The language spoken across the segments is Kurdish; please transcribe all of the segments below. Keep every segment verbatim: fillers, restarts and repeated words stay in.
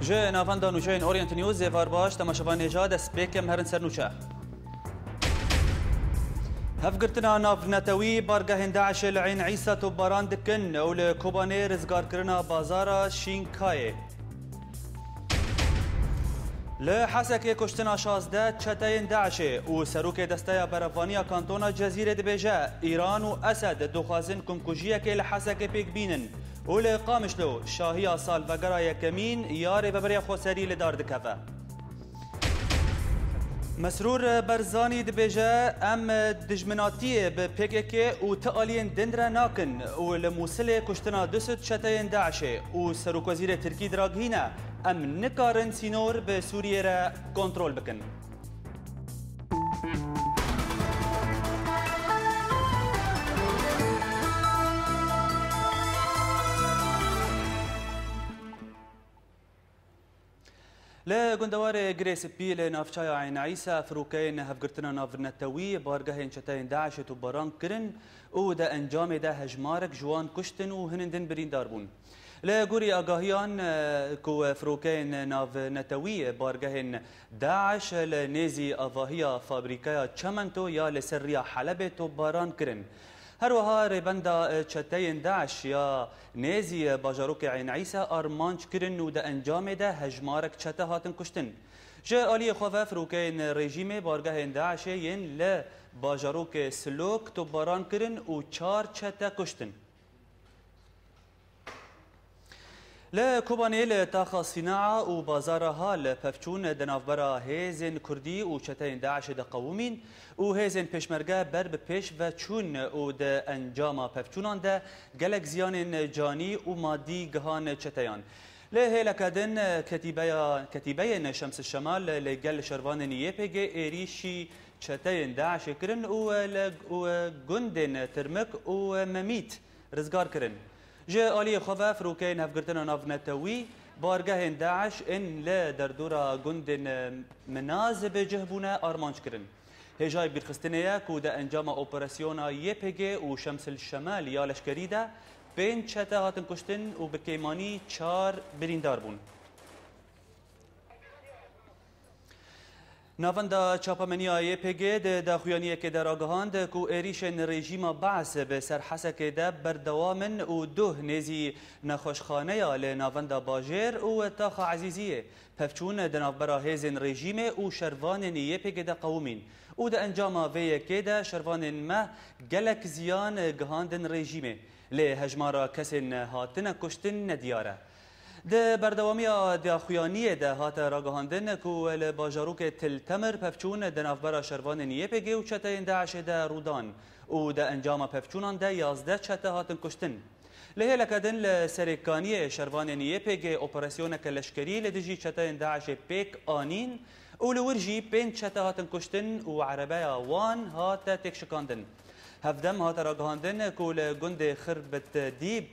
Ji navenda nûçeyên Orient News, êvar baş, temaşevan hêja destpêk em herin ser nûçe. Hevgirtina navnetewî bargehên DAIŞê li Eyn Îsa topbaran dikin û li Kobanê rizgarkirina bazara Şînkayê. Li Hesekê kuştina şazdeh çeteyên DAIŞê û serokê Desteya Berevaniya Kantona Cezîrê dibêje, Îran û Esed dixwazin komkujiyekê li Hesekê pêk bînin û li Qamişlo şahiya salvegera yekemîn ya Rêveberiya Xweserî li dar dikeve. Mesrûr Barzanî dibêje, em dijminatiyê bi P K K û ti aliyên din re nakin û li Mûsilê kuştina du sed çeteyên DAIŞê û Serokwezîrê Tirkî diragihîne, em nikarin sînor bi Sûriyê re kontrol bikin. Li gundewarê Girê Spî li navçeya Eyn Îsa, firokeyên hevgirtina navnetewî bargehên çeteyên DAIŞê topbaran kirin û di encamê de hejmarek ji wan kuştin û hinindin birîndar bûn. Li gorî agahiyan, e, ku firokeyên navnetewî bargehên DAIŞ li nêzî avahiya fabrîkeya Çemento ya li ser riya Helebê topbaran kirin. Her wiha rêbenda, e, çeteyên DAIŞ ya nêzî, e, bajarokê Eyn Îsa armanc kirin û di encamê de hejmarek çete hatin kuştin. Ji aliyê xwe ve firokeyên rejîmê bargehên DAIŞê yên li bajarokê Silok topbaran kirin û çar çete kuştin. Li Kobanê li taxa Sînaa û bazara Hal pevçûn di navbera hêzên Kurdî û çeteyên DAIŞê de qewimîn û hêzên pêşmerge ber bi pêş ve çûn û di encama pevçûnan de gelek ziyanên canî û madî gihan çeteyan. Li hêleke din ketîbeya, ketîbeyên Şems Şemal li gel şervanên Y P G êrîşî çeteyên DAIŞê kirin û li, û gundên Tirmik û Memît rizgar kirin. Ji aliyê xwe ve firokeyên hevgirtina navnetewî bargehên DAIŞ ên li derdora gundên Minaz bi cih bûne armanc kirin. Hêjayî bîrxistinê ye ku di encama operasyona Y P G û Şemsil Şemel ya leşkerî de pênc çete hatin kuştin û bi kêmanî çar birîndar bûn. Navenda Çapemeniya Y P G di daxuyaniyekê de ragihand ku êrîşên rejîma Baas bi ser Hesekê de berdewam in û duh nêzî nexweşxaneya li navenda bajêr û taxa Ezîziyê pevçûn di navbera hêzên rejîmê û şervanên Y P G de qewimîn û di encama vê yekê de şervanên me gelek ziyan gihandin rejîmê. Lê hejmara kesên hatine kuştin nediyar e. Di berdewamiya daxuyaniyê de hate ragihandin ku li bajarokê Til Temir pevçûn di navbera şervanên Y P G û çeteyên DAIŞê de rûdan û di encama pevçûnan de yazdeh çete hatin kuştin. Li hêleke din li Serêkaniyê şervanên Y P G operasyoneke leşkerî li dijî çeteyên DAIŞê pêk anîn û li wir jî pênc çete hatin kuştin û erebeya wan hate têkşikandin. Hevdem hate ragihandin ku li gundê Xirbit Dîb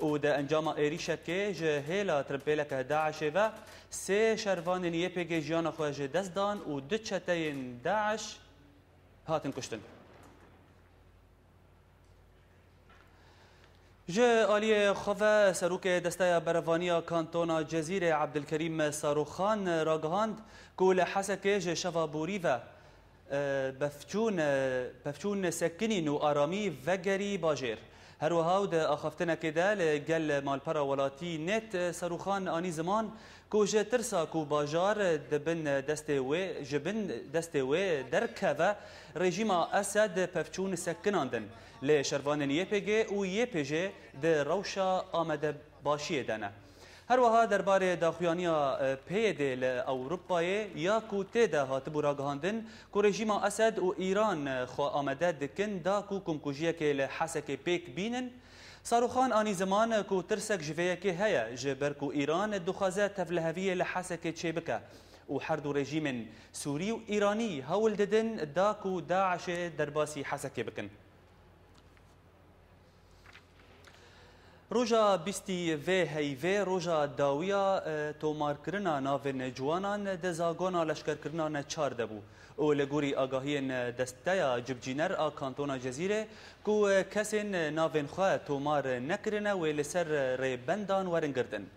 û di encama êrîşekê ji hêla tirimpêleke DAIŞê ve sê şervanên Y P G jiyana xwe ji dest dan û du çeteyên DAIŞ hatin kuştin. Ji aliyê xwe ve serokê Desteya Berevaniya Kantona Cezîrê Ebdilkerîm Saruxan ragihand ku li Hesekê ji şeva borî ve, e, befçûn, e, pevçûn sekinîn û aramî vegerî bajêr. Her wiha û di axaftinekê de li gel malpera welatî net, e, Saruxan anî ziman ku ji tirsa ku bajar di bin destê wê, ji bin destê wê derkeve, rejîma Esed pevçûn sekinandin. Lê şervanên Y P G û Y P G di rewşa amadebaşiyê de ne. Her wiha derbarê daxuyaniya, e, P Y D li Ewropayê ya ku tê de hatibû ragihandin ku rejîma Esed û Îran, e, xwe amade dikin da ku komkujiyekê li Hesekê pêk bînin, Saruxan anî ziman ku tirsek ji vê yekê heye, ji ber ku Îran dixwaze tevliheviyê li Hesekê çêbike û her du rejîmên Sûrî û Îranî hewl didin da ku DAIŞê derbasî Hesekê bikin. Roja bîstî vê heyvê roja dawiya, e, tomarkirina navên ciwanan di zagona leşkerkirina neçar de bû û li gorî agahiyên desteya cibcîner a Kantona Cezîrê ku kesên navên xwe tomar nekirine wê li ser rêbendan werin girtin.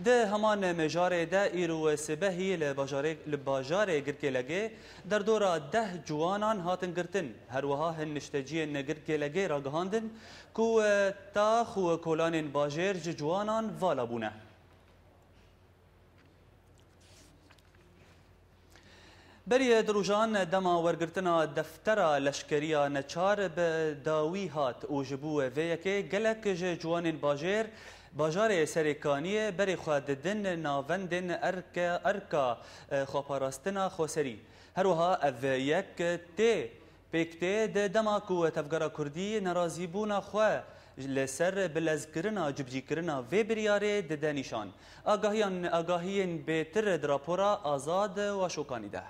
Di heman mijarê de îro sibehî li bajarê, li bajarê Girkêlegê derdora deh ciwanan hatin girtin. Her wiha hin nişteciyên Girkêlegê ragihandin ku tax û kolanên bajêr ji ciwanan vala bûne. Berî du rojan dema wergirtina deftera leşkeriya neçar bi dawî hat û ji bo vê yekê gelek ji ciwanên bajêr, bajarê Serêkaniyê berê xwe didin navendên erke-, erka, e, xweparastina xweserî. Her wiha ev yek tê, pêk tê di dema ku tevgera kurdî nerazîbûna xwe li ser bilezkirina cibcîkirina vê biryarê dide nîşan. Agahiyan, agahiyên bêtir di rapora Azad Waşokanî de.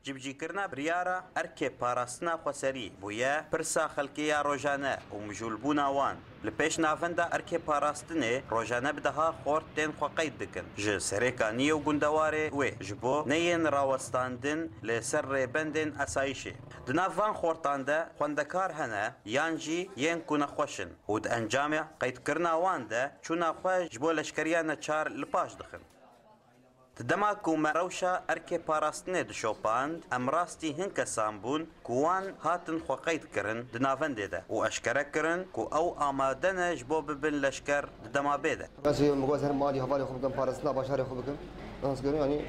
Cibcîkirina biryara erkê parastina xweserî bûye pirsa xelkê ya rojane û mijûlbûna wan. Li pêş navenda erkê parastinê rojane bi deha xort tên xwe qeyd dikin ji Serêkaniyê û gundewarê wê ji bo neyên rawestandin li ser rêbendên esayîşê. Di nav van xortan de xwendekar hene yan jî yên ku nexweş in û di encama qeydkirina wan de çûna xwe ji bo leşkeriya neçar li paş dixin. Di dema ku me rewşa erkê parastinê dişopand, em rastî hin kesan bûn ku wan hatin xwe qeyd kirin di navendê de û eşkere kirin ku ew amade ne ji bo bibin leşker di dema bê de. Ez ê mixwaz herim alî hevalê xwe bikim, parastina bajarê xwe bikim. Nas kirin, yanî,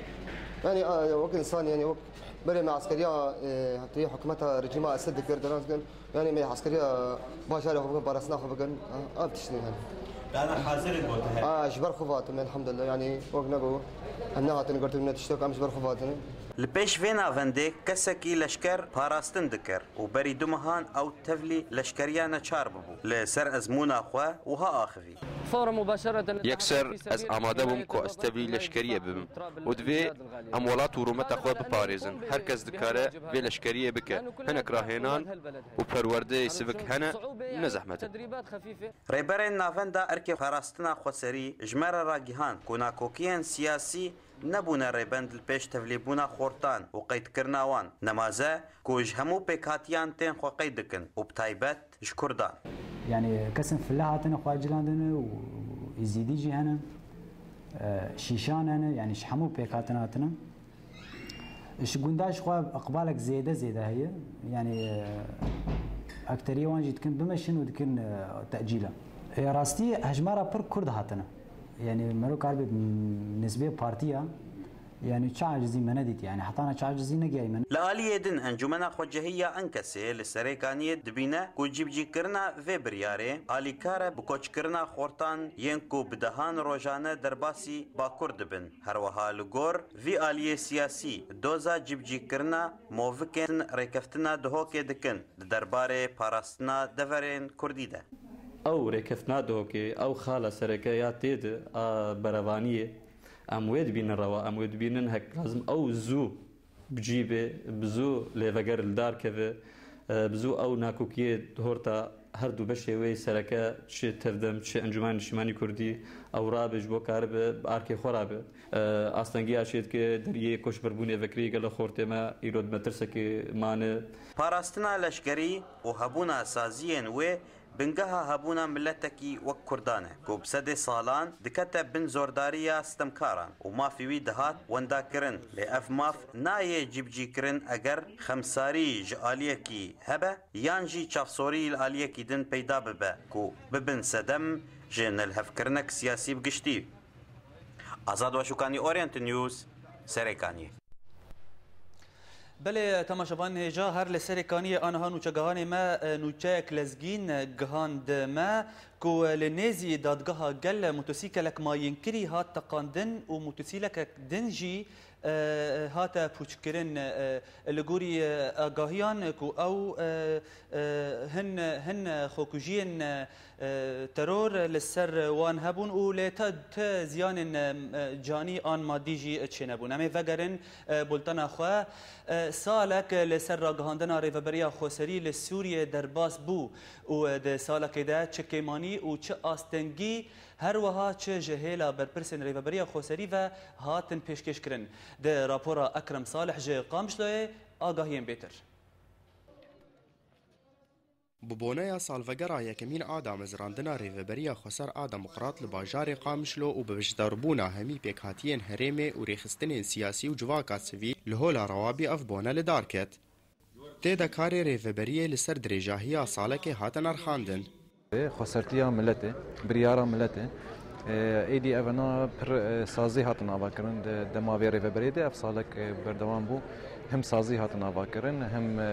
yanî, a, wek însan, yanî, wek berê me eskeriya, e, tê hikûmeta rejîma Esed dikir, nas kirin, yanî, me eskeriya bajarê xwe bikin, parastina xwe bikin. A, ev tiştê, yanî. Dana hazir in bo te her. A, ji ber xwe vatim, elhamdulillah, yanî, wek ne ku em nehatin girtin, ne tiştek, em ji ber xwe vatin. Li pêş vê navendê kesekî leşker parastin dikir û berî du mehan ew tevlî leşkeriya neçar bibû. Li ser ezmûna xwe wiha axivî. Yekser ez amade bûm ku ez tevlî leşkeriyê bibim û divê em welat û rûmeta xwe biparêzin. Her kes dikare vê leşkeriyê bike. Hinek rahênan û perwerdeyê sivik hene, ne zehmet e. Rêberên Navenda Erkê Parastina Xweserî ji me re ragihand ku nakokiyên siyasî nebûne rêbend li pêş tevlîbûna xortan û qeydkirina wan. Nemaze ku ji hemû pêkhatiyan tên xwe qeyd dikin û bi taybet ji Kurdan. Yanî kesên file hatine xwe cilandine û Êzîdî jî hene, e, Şîşan hene, yanî ji hemû pêk hatine hatine. Ji gunda ji xwe iqbalek zêde zêde heye. Yanî, e, ekteriyê wan jî dikin bimeşin û dikin, e, tecîla. E, rastî hejmara pir Kurd hatine. Yanî mero karibe nisbê partiya, yanî çi acizî me nedît, yanî hetana çi acizî negihayî me. Li aliyê din Encûmena Xwecihî ya Enkesê li Serêkaniyê dibîne ku cîbicîkirina vê biryarê alîkar e bi koçkirina xortan yên ku bi dehan rojane derbasî Bakur dibin. Her wiha li gor vî aliyê siyasî doza cîbicîkirina movikên rêkeftina Duhokê dikin di derbarê parastina deverên Kurdî de. Ew rêkeftina Duhokê, ew xala sereke ya tê de a berevaniyê, em wê dibînin rewa, em wê dibînin hek lazim ew zû bi cî bê, bi zû lê veger li dar keve, e, bi zû ew nakokiyê di horta her du beşê wê sereke, çi Tevdem, çi Encûmena Niştimanî Kurdî, ew rabe ji bo karibe bi arkê xwe rabe. E, astengiya çê dike deriyê koçberbûnê vekirî gelo xortê me, îro di metirsekê mane. Parastina leşkerî û hebûna saziyên wê bingeha hebûna miletekî wek Kurdan e, ku bi sedê salan dikete bin zordariya sitemkaran û mafê wî dihat wendakirin, lê ev maf nayê cîbicîkirin eger xemsarî ji aliyekî hebe yan jî çavsorî li aliyekî din peyda bibe ku bibin sedem ji nelihevkirinek siyasî bi giştî. Azad Weşûkanî, Orient News, Serêkaniyê. Belê, temaşevan hêja, her li Serêkaniyê aniha nûçegihanê me, e, nûçeyek lezgîn, e, gihand me ku, e, li nêzî dadgeha gel, e, motosîkelek mayînkirî hat teqandin û motosîlekek din jî, e, hate pûçkirin. E, li gorî, e, agahiyan ku ew, e, e, hin, hin xwekujiyên, e, e, teror li ser wan hebûn û lê te, te ziyanên, e, e, canî an madî jî çênebûn. Em ê vegerin, e, bultena xwe. E, salek li ser ragihandina Rêveberiya Xweserî li Sûriyê derbas bû û di salekê de çi kêmanî û çi astengî, her wiha çi ji hêla berpirsên Rêveberiya Xweserî ve hatin pêşkêşkirin. Di rapora Ekrem Salih ji Qamişloyê agahiyên bêtir. Bi boneya salvegera yekemîn a damezrandina Rêveberiya Xweser a Demokrat li bajarê Qamişlo û bi beşdarbûna hemî pêkhatiyên herêmê û rêxistinên siyasî û civaka sivîl li Hola Rewabî ev bone li dar ket. Tê de karê rêveberiyê li ser dirêjahiya salekê hatin erxandin. Xwesertiya miletê, biryara miletê. E, êdî evena pir, e, sazî hatin avakirin. Di dema vê rêveberiyê de ev salek, e, berdewam bû. Him sazî hatin avakirin, him, e,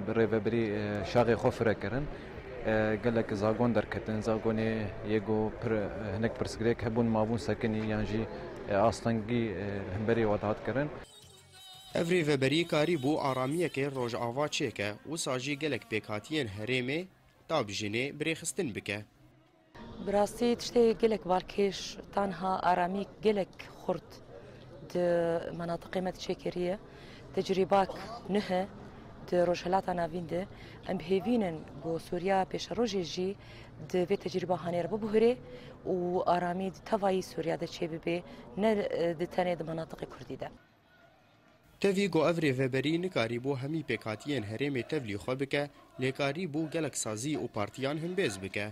e, rêveberî, e, şaxê xwe fire kirin. E, gelek zagon derketin, zagonê yê ku pir, e, hinek pirsgirêk hebûn, mabûn sekinî yan jî, e, astengî, e, hemberî we dihat kirin. Ev rêveberî karîbû aramiyekê Rojava çêke, wisa jî gelek pêkhatiyên herêmê, tabijinê bi rêxistin bike. Bi rastî tiştê gelek balkêş, tanha aramî gelek xurt di menatiqê me de çêkiriye. Tecrîbak nuh e di Rojhilata Navîn de. Em bi hêvî nin ku Sûriya pêşerojê jî di vê tecrîba hanê re bibuhirê û aramî di tevayî Sûriya de çêbibe, ne, e, di tenê di menatiqê Kurdî de. Tevî ku ev rêveberî nikarîbû hemî pêkhatiyên herêmê tevlî xwe bike, lê karîbû gelek sazî û partiyan himbêz bike.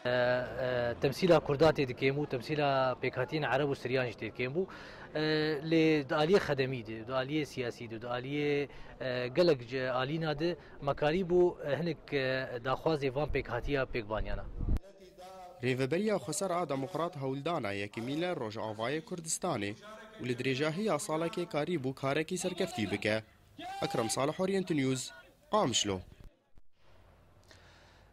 E, e, temsîla Kurda tê dikêm bû, temsîla pêkhatiyên Ereb û Siryan jî tê dikêm bû. E, lê di aliyê xedemî de, di aliyê siyasî de, di aliyê, e, gelek ji alîna de me karîbû, e, hinek, e, daxwazê van pêkhatiya pêk baniyana. Rêveberiya Xweser a Demokrat hewldana yekemîn li Rojavayê Kurdistanê û li dirêjahiya salekê karîbû karekî serkeftî bike. Ekrem Salih, Orient News, Qamişlo.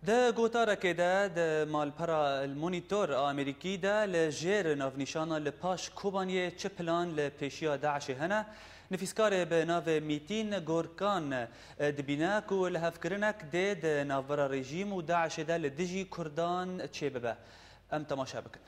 Di gotarekê de di malpera El Monitor a Amerîkî de li jêr navnîşana li paş Kobaniyê çi plan li pêşiya DAIŞê hene, nivîskarê bi navê Mîtîn Gorkan, e, dibîne ku lihevkirinek dê di navbera rejîm û DAIŞê de li dijî Kurdan çêbibe. Em temaşe bikin.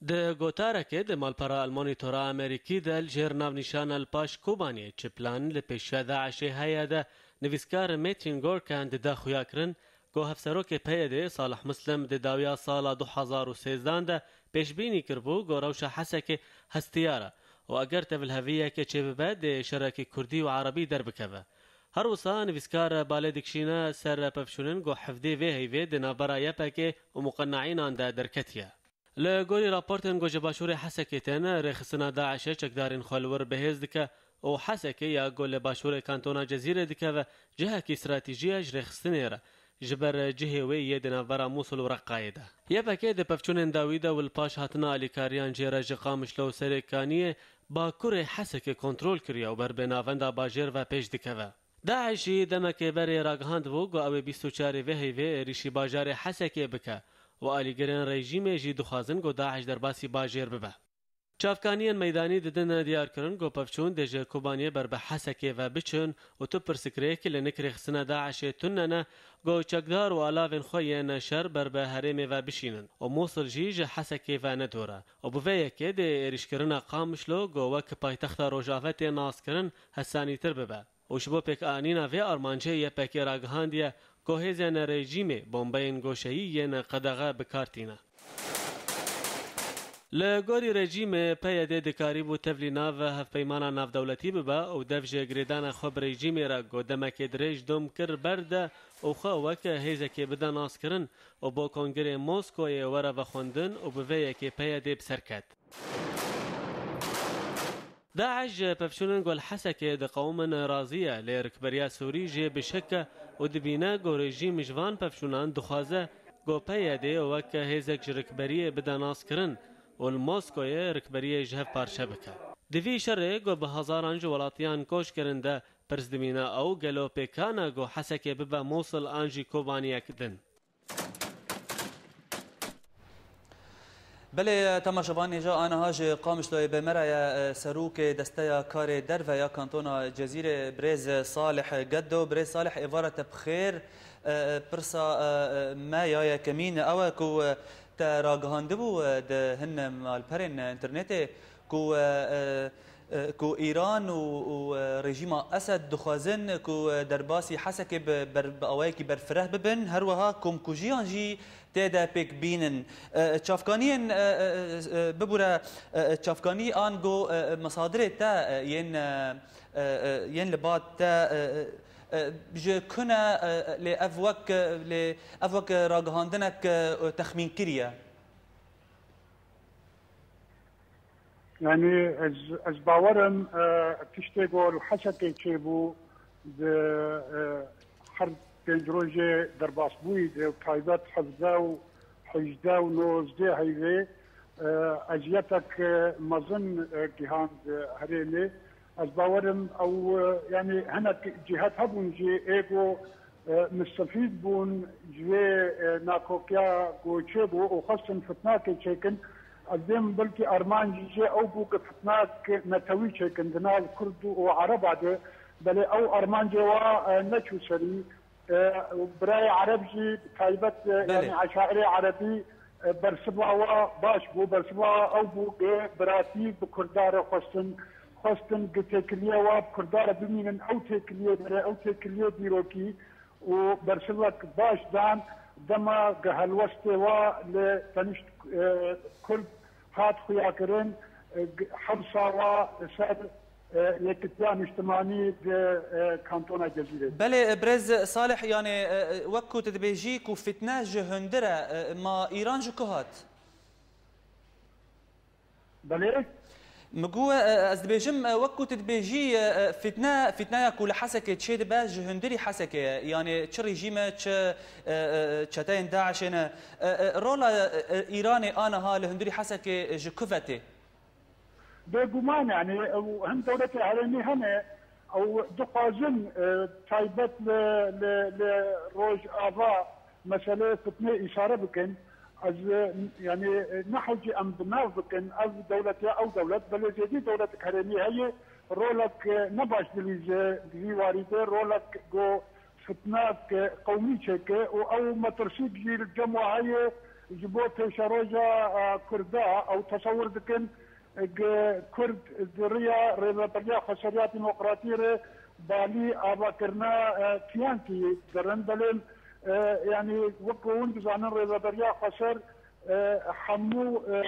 Di gotarekê di malpera El Monitora Amerîkî de li jêr navnîşana li paş Kobaniyê çi plan li pêşiya DAIŞê heye de nivîskar Metin Gorkan dide xuyakirin ku hevserokê PYD'ê Salih Muslim di dawiya sala du hezar û sêzdan de pêşbînî kiribû ku rewşa Hesekê hestiyar e û eger tevliheviyeke çêbibe dê şerekî Kurdî û Erebî derbikeve. Her wisa nivîskar balê dikişîne ser pevçûnên ku hevdê vê heyvê di navbera YPG'ê û muqenaînan de derketiye. Li gorî raportên ku ji başûrê Hesekê tên, rêxistina DAIŞê çekdarên xwe li wir bihêz dike û Hesekê ya ku li başûrê kantona Cezîrê dikeve, cihekî stratejî ye ji rêxistinê re, ji ber cihê wê yê di navbera Mûsil û Reqayê de. YPG di pevçûnên dawî de û li paş hatina alîkariyan jê re ji Qamişlo û Serêkaniyê bakurê Hesekê kontrol kiriye û ber bi navenda bajêr ve pêş dikeve. DAIŞ jî demekê berê ragihandibû ku ew ê bîst û çarê vê heyvê êrîşî bajarê Hesekê bike û alîgirên rejîmê jî dixwazin ku DAIŞ derbasî bajêr bibe. Çavkaniyên meydanî didin diyarkirin ku pevçûn dê ji Kobaniyê ber bi Hesekê ve biçin û tu pirsgirêk li nik rêxistina DAIŞê tune ne ku çekdar û alavên xwe yên şer ber bi herêmê ve bişînin û Mûsil jî ji Hesekê ve ne dûr e û bi vê yekê dê êrîşkirina Qamişlo ku wek paytexta Rojavê tê naskirin hesanîtir bibe. Û ji bo pêkanîna vê armancê YPG ragihandiye ku hêzên rejîmê bombeyên goşeyî yên qedexe bi kar tîne. Li gorî rejîmê PYD dikarîbû tevlî nav hevpeymana navdewletî bibe û dev ji girêdana xwe bi rejîmê re ku demekê dirêj dom kir berde û xwe wek hêzekê bide naskirin û bo kongrê Moskoyê were vexwendin û bi vê yekê PYD bi ser ket. DAIŞ ji pevçûnên ku li Hesekê diqewimin razî ye, lê rikberiya Sûrî jê bi şek e û dibîne ku rejîm ji van pevçûnan dixwaze ku PYD wek hêzek ji rikberiyê bide naskirin û li Moskoyê rikberiyê ji hev parçe bike. Di vî şerê ku bi hezaran ji welatiyan koç kirin de pirs dimîne ew gelo pêkan e ku Hesekê bibe Mûsil an jî Kobaniyek din. Belê, temaşevan, hêja aniha ji Qamişloyê bi me re ye, e, serokê Desteya Karê Derve ya Kantona Cezîrê, birêz Salih Geddo. Birêz Salih, êvara te bi xêr. E, e, pirsa, e, e, me ya yekemîn ew e ku, e, te ragihandibû, e, di hin malperên înternetê ku, e, e, e, ku Îran û, û, e, rejîma Esed dixwazin ku, e, derbasî Hesekê bi ber-, bi awayekî berfireh bibin, her wiha komkujiyan jî tê de pêk bînin. E, çavkaniyên, e, e, e, bibûre, e, çavkanî ango, e, e, mesadirê te, e, yên, e, e, e, yên li ba te, e, e, e, ji ku ne, e, e, lê ev wek, e, lê ev wek ragihandinek, e, texmînkirî ye? Yanî ez, ez bawer im, e, tiştê ku li Hesekê çêbû, di, e, her pênc rojê derbasbûyî de, taybet hevdeh û hejdeh û nozdeh heyvê, e, eziyetek, e, mezin, e, gihand herêmê. Ez bawer im ew, e, yanî hinek cihet hebûn jî ê ku e, mistefîd bûn ji vê, e, nakokiya ku çêbû û xwestin fitnakê çêkin. Ez dêm belkî armanc jê ew bû ku fitnak netewî çêkin di nav Kurd û Ereba de. Belê ew armancê wa, e, neçû serî. E, birayê Ereb jî bi taybet, e, Belê. yanî eşairê Erebî, e, bersiva wa baş bû. Bersiva wa ew bû ku biratî bi Kurda re xwestin, xwestin ku têkiliyê wa bi Kurda re bimînin. Ew têkiliyê berê, ew têkiliyê dîrokî û bersivek baş dan, dema ku helwestê wa li tenişt, e, Kurd hat xuyakirin, e, g-, hewsa wa li ser, e, yekitiya niştimanî di, e, kantona Cezîrê. Belê, e, birêz Salih, yanî, e, e, wek ku tu dibêjî ku fitne ji hundir e, e, ma Îran ji ku hat? Belê. Min got, e, ez dibêjim, e, wek ku tu dibêjî, e, e, fitne, fitneya ku li Hesekê çêdibe ji hundirî Hesekê ye. Yanî çi rejîm e, çi, e, e, çeteyên DAIŞê ne. E, e, rola, e, e, Îranê aniha li hundirî Hesekê ji ku ve tê? Bêguman, yanî, ew hin dewletê herêmî hene, ew dixwazin, e, taybet li, li, li Rojava meseleyê fitnê îşare bikin. Ez, e, yanî, e, ne hewcî em bi nav bikin, ev dewlet ya ew dewlet, belê zêdî dewletek herêmî heye, rolek, e, ne baş dilîze di vî warî de, rolek ku fitnak, e, qewmî çêke û ew metirsîk jî li cem we heye ji bo pêşeroja, e, Kurda. Ew tesewir dikin, e, Kurd di riya Rêveberiya Xweseriya Demokratî re balî avakirina, e, kiyankî dirin. Belê, e, yanî wek ku hûn dizanin Rêveberiya Xweser, e, hemû, e,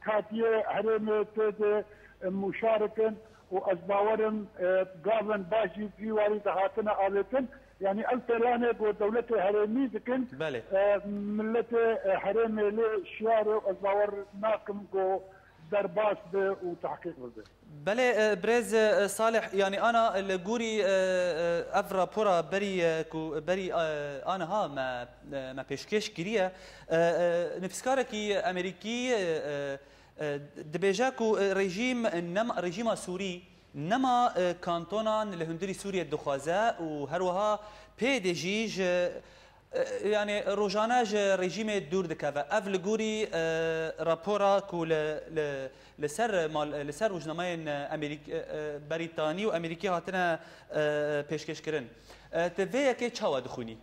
katiyê herêmê tê de, e, mûşarikin û ez bawer im, e, gavên baş jî vî warî de hatine avêtin. Yanî ev pêlanê ku dewletê herêmî dikin, Belê. e, miletê, e, herêmê lê şiyar e û ez bawer nakim ku derbas be û tehqîq bibe. Belê, e, birêz, e, Salih, yanî ana li gorî, e, e, ev rapora berî, e, ku berî, e, aniha me, e, me pêşkêş kiriye, e, e, nivîskarekî Amerîkî, e, e, e, dibêje ku, e, rejîm nema, rejîma Sûrî nema, e, kantonan li hundirî Sûriyê dixwaze û her wiha pê de jî ji E, yanî rojane ji rejîmê dûr dikeve. Ev li gorî, e, rapora ku li, li, li ser mal, li ser rojnameyên Amerîk-, e, e, Berîtanî û Amerîkî hatine, e, pêşkêşkirin. E, tu vê yekê çawa dixwînî?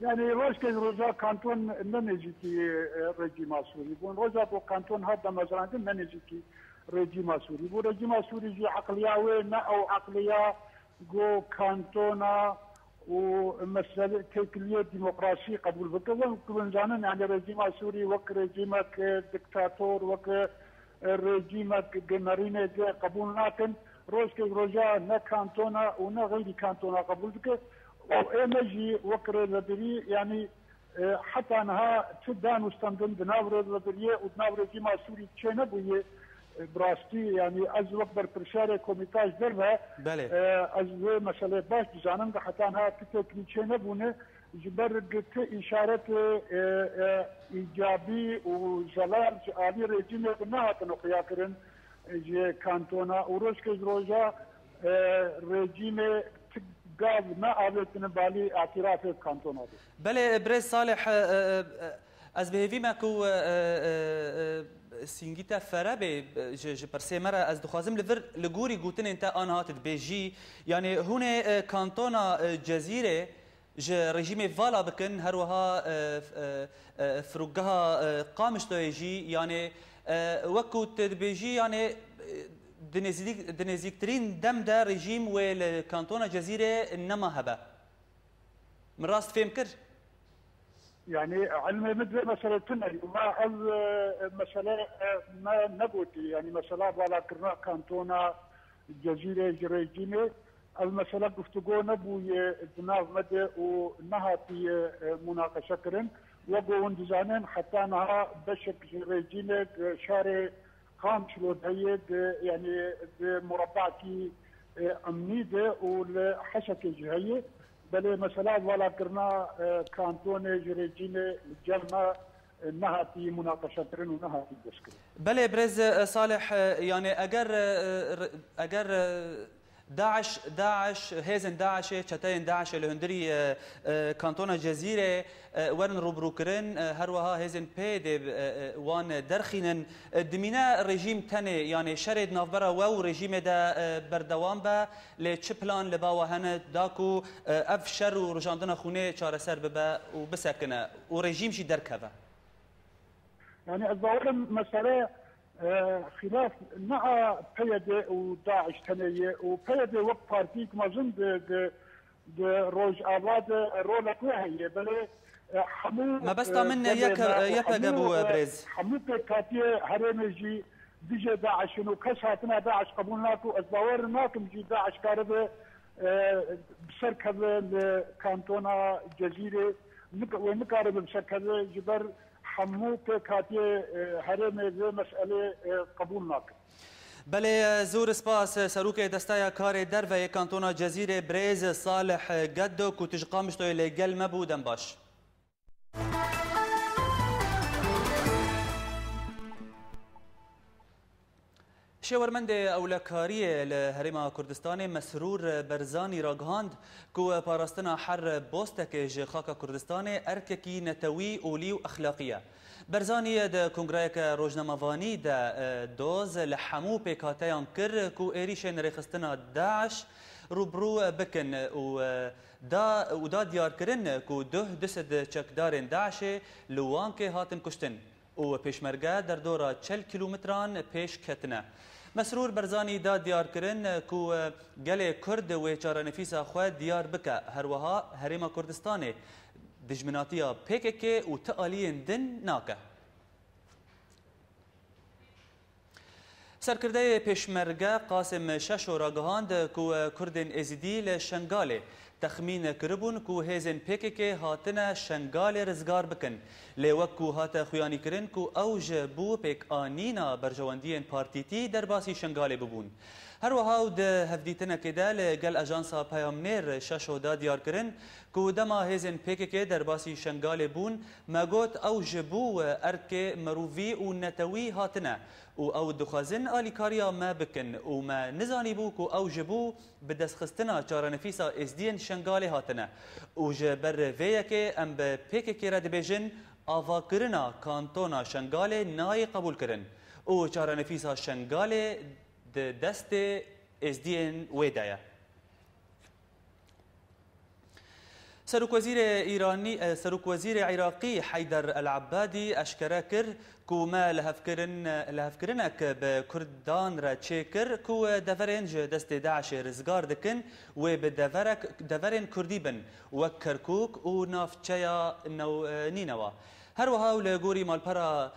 Yanî rojkê ji roja kanton ne nêzîkî, e, rejîma Sûrî bûn. Roja ku kanton hat damezrandin ne nêzîkî rejîma Sûrî bû. Rejîma Sûrî jî eqliya wê ne ew eqliya ku kantona û mesele têkiliyê demokrasî qebûl bike. Wek ku hûn zanin, yanî rejîma Sûrî wek rejîmek diktator, wek rejîmek ku nerînê di qebûl nakin. Rojkê roja ne kantona û ne xeyrî kantona qebûl dike. Û ê me jî wek rêvebirî, yanî E, heta niha tu dan û standin di nav rêvebiriyê û di nav rejîma Sûrî çênebûye. E, bi rastî, yanî ez wek berpirsiyarê komîta ji derve, Belê. e, ez vê meseleyê baş dizanim, ku heta niha tu têkilî çênebûne, ji ber ku tu îşaretê, e, e, îcabî û zelal ji alî rejîmê ku nehatine xuyakirin, e, ji kantona û rojkê ji roja, e, rejîmê tu gav neavêtine balî îtirafê bi kantona be. Belê, birêz Salih, e, e, e, ez bi hêvî me ku, e, e, e, e, sîngî te fere bê, e, ji, ji pirsê me re ez dixwazim li vir, li gorî gotinên te aniha tu dibêjî, yanî hûn ê, e, kantona, e, Cezîrê ji rejîmê vala bikin, her wiha, e, f-, e, e, firokgeha, e, Qamişloyê jî, yanî, e, wek ku tu dibêjî, yanî, e, di nêzîk-, di nêzîktirîn dem de rejîm wê li kantona Cezîrê nema hebe. Min rast fêm kir? Yanî ilmê min vê meselê tune ye. Me ev, e, mesele, e, me negotî. Yanî mesela valakirina kantona Cezîrê ji rejîmê, ev mesele guftûgo nebûye di nav me de û nehatiye, e, munaqeşe kirin. Wek ku hûn dizanin, heta niha beşek ji rejîmê, e, şarê Qamişlo de heye, di, yanî di murebeakî, e, emnî de û li Hesekê jî heye. Belê mesela valakirina, e, kantonê ji rejîmê li cem me, e, nehatî munaqeşekirin û nehatî destkirin. Belê, birêz, e, Salih, e, yanî eger, e, r-, eger, e, DAIŞ, DAIŞ, hêzên DAIŞê, çeteyên DAIŞê li hundirî, e, e, kantona Cezîrê, e, werin rûbirûkirin, e, her wiha hêzên PYDê, e, e, wan derxînin. E, dimîne rejîm tenê, yanî şerê di navbera we û rejîmê de, e, berdewam be, lê çi plan li ba we hene da ku, e, ev şer û rijandina xûnê çareser bibe û bisekine û rejîm jî derkeve? Yanî ez bawerim mesele, e, xîlaf ne a PYD û DAIŞ tenê ye û PYD wek partiyek mezin di, di, di Rojava de rolek wê heye. Belê, e, hemû, Mebesta e, min gelê YK, me û YPG hemû, bû, e, e, birêz. Hemû pêkhatiyê herêmê jî dijê DAIŞ in û kes hatina DAIŞ qebûl nake û ez bawer nakim jî DAIŞ karibe, e, bi ser keve li kantona Cezîrê, nik-, wê nikaribe bi ser keve ji ber hemû pêkhatiyê, e, herêmê vê meselê, e, qebûl nakin. Belê, zor spas. Serokê Desteya Karê Derve yê Kantona Cezîrê birêz Salih Geddo ku tu ji Qamişloyê li gel me bû, dem baş. Şêwermendê Ewlekariyê li Herêma Kurdistanê Mesrûr Berzanî ragihand ku parastina her bostekê ji xaka Kurdistanê erkekî netewî, olî û exlaqî ye. Berzanî di kongreyeke rojnamevanî de, e, doz li hemû pêkhateyan kir ku êrîşên rêxistina DAIŞ rûbirû bikin û, e, da, û da diyarkirin ku duh du sed çekdarên DAIŞê li Wankê hatin kuştin û pêşmerge derdora çil kîlometran pêş ketine. Mesrûr Berzanî da diyarkirin ku gelê Kurd wê çarenivîsa xwe diyar bike, her wiha Herêma Kurdistanê dijminatiya P K K û ti aliyên din nake. Serkirdeyê Pêşmerge Qasim Şeşo ragihand ku Kurdên Êzidî li Şengalê texmîn kiribûn ku hêzên P K K hatine Şengalê rizgar bikin. Lê wek ku hate xuyanîkirin ku ew ji bo pêkanîna berjewendiyên partîtî derbasî Şengalê bibûn. Her wiha û di hevdîtinekê de li gel Ajansa Peyamnêr Şeşo da diyarkirin ku dema hêzên P K K derbasî Şengalê bûn, me got ew ji bo erkê mirovî û netewî hatine û ew dixwazin alîkariya me bikin û me nizanîbû ku ew ji bo bi destxistina çarenivîsa Êzdiyên Şengalê hatine û ji ber vê yekê em bi P K K re dibêjin, avakirina kantona Şengalê nayê qebûlkirin û çarenivîsa Şengalê di destê Êzdiyên wê de ye. Serokwezîrê Îranî, e, Serokwezîrê Iraqî Heyder El Ebadî eşkere kir ku me lihevkirin, lihevkirinek bi Kurdan re çêkir ku deverên ji destê DAIŞê rizgar dikin, wê bi deverek, deverên Kurdî bin, wek Kerkûk û navçeya New-, e, Nînewa. Her wiha û li gorî malpera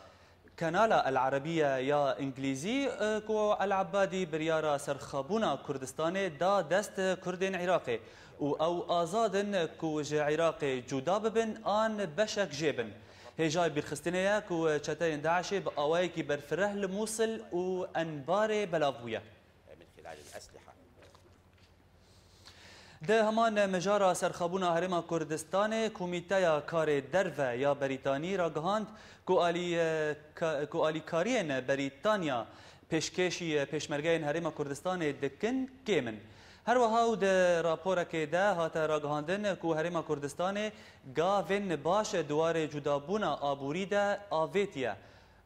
Kanala El Arabiya ya Îngilîzî, e, ku El Ebadî biryara serxabûna Kurdistanê da dest Kurdên Iraqê û ew azad in ku ji Iraqê cuda bibin an beşek jê bin. Hêjayê bîrxistinê ye ku çeteyên DAIŞê bi awayekî berfireh li Mûsil û Enbarê belav bûye. Di heman mijara serxabûna Herêma Kurdistanê, Komîteya Karê Derve ya Berîtanî ragihand ku alî-, ka-, ku alîkariyên Berîtanya pêşkêşî pêşmergeyên Herêma Kurdistanê dikin kêm in. Her wiha û di raporekê de hate ragihandin ku Herêma Kurdistanê gavên baş di warê cudabûna aborî de avêtiye.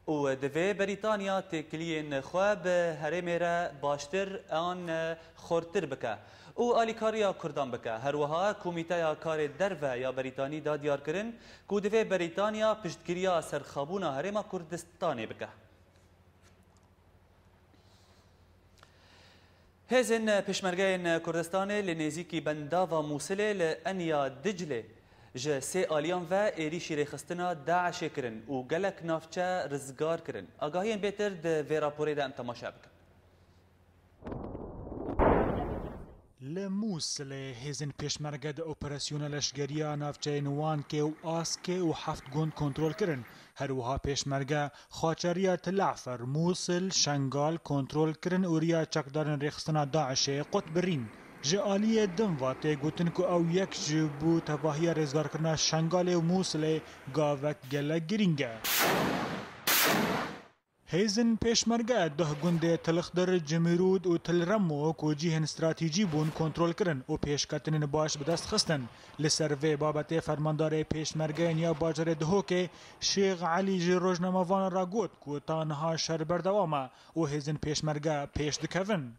Û divê Berîtanya têkiliyên xwe bi herêmê re baştir an xurtir bike û alîkariya Kurdan bike. Her wiha Komîteya Karê Derve ya Berîtanî da diyarkirin ku divê Berîtanya piştgiriya serxabûna Herêma Kurdistanê bike. Hêzên Pêşmergeyên Kurdistanê li nêzîkî bendava Mûsilê li Enya Diclê Ji sê aliyan ve êrîşî rêxistina DAIŞê kirin û gelek navçe rizgar kirin. Agahiyên bêtir di vê raporê de em temaşe bikin. Li Mûsilê hêzên pêşmerge di operasyona leşgeriya navçeyên Wankê û Askê û heft gund kontrol kirin. Her wiha pêşmerge xaçeriya Tilafir, Mûsil, Şengal kontrol kirin û riya çekdarên rêxistina DAIŞê qut birîn. Ji aliyê din ve tê gotin ku ew yek ji bo tevahiya rêzgarkirina Şengalê û Mûsilê gavek gelek girîng e. Hêzên pêşmerge duh gundê Tilxdir, Cimîrûd û Tilremo ku cihên stratejî bûn kontrol kirin û pêşketinên baş bi dest xistin. Li ser vê babetê fermandarê pêşmergeyên ya bajarê Dihokê Şêx Elî ji rojnamevanan re got ku ta niha şer berdewam e û hêzên pêşmerge pêş dikevin.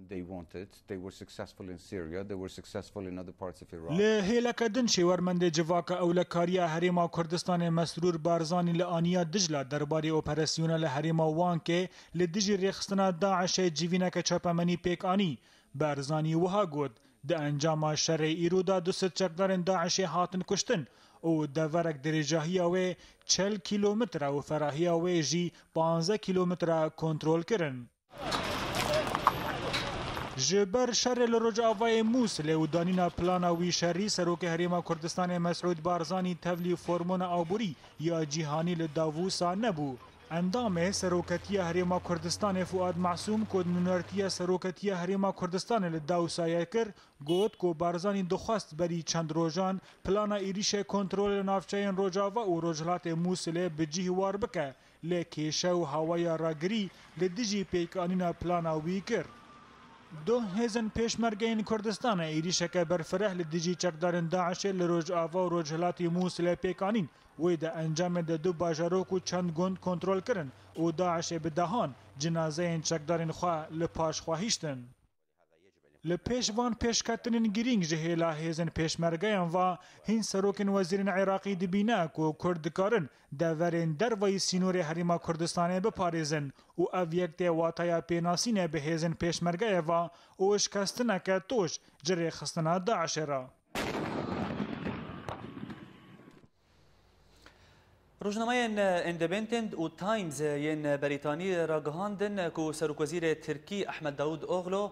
They wanted. They were successful in Syria. They were successful in other parts of Iraq. Li hêleke din şêwermendê civaka ewlekariya Herêma Kurdistanê Mesrûr Barzanî li aniya Dicla derbarê operasyona li herêma Wankê li dijî rêxistina DAIŞê civîneke çapemenî pêk anî. Barzanî wiha got, di encama şerê îro de du sed çekdarên DAIŞê hatin kuştin û deverek dirêjahiya wê çil kîlometre û ferahiya wê jî panzdeh kîlometre kontrol kirin. Ji ber şerê li Rojavayê Mûsilê û danîna plana wî şerî, Serokê Herêma Kurdistanê Mesûd Barzanî tevlî formona aborî ya cîhanî li Davûsa nebû. Endamê Seroketiya Herêma Kurdistanê Fuad Masûm ku nûnertiya Seroketiya Herêma Kurdistanê li Davûsayê kir, got ku Barzanî dixwest berî çend rojan plana êrîşê kontrolê navçeyên Rojava û Rojhilatê Mûsilê bi cih war bike. Lê kêşe û hawaya ragirî li dijî pêkanîna plana wî kir. Duh hêzên pêşmergeyên Kurdistanê êrîşeke berfireh li dijî çekdarên DAIŞê li Rojava û Rojhilatî Mûsilê pêk anîn. Wê di encamê de du bajarok û çend gund kontrol kirin û DAIŞê bi dehan cinazeyên çekdarên xwe li paş xwe hiştin. Li pêş van pêşketinên girîng ji hêla hêzên pêşmergeyan ve hîn serokên wezîrên Iraqî dibîne ku Kurd dikarin deverên dervayî sînorê Herêma Kurdistanê biparêzin û ev yek tê wataya pênasînê bi hêzên pêşmergeyê ve û şikestineke toj ji rêxistina DAIŞê re. Rojnameyên Independent û Times yên Berîtanî ragihandin ku Serokwezîrê Tirkî Ehmed Davutoglu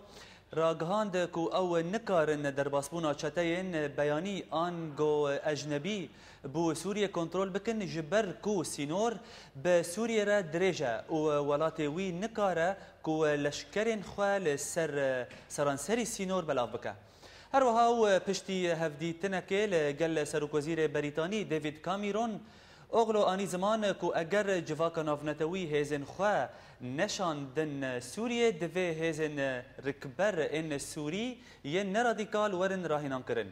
ragihand ku ew nikarin derbasbûna çeteyên beyanî ango ecnebî bo Sûriyê kontrol bikin, ji ber ku sînor bi Sûriyê re dirêj e û welatê wî nikare ku leşkerên xwe li ser seranserî sînor belav bike. Her wiha û piştî hevdîtinekê li gel Serokwezîrê Berîtanî David Cameron, Oglo anî ziman ku eger civaka navnetewî hêzên xwe neşandin Sûriyê, divê hêzên rikber ên Sûrî yên neradîkal werin rahînankirin.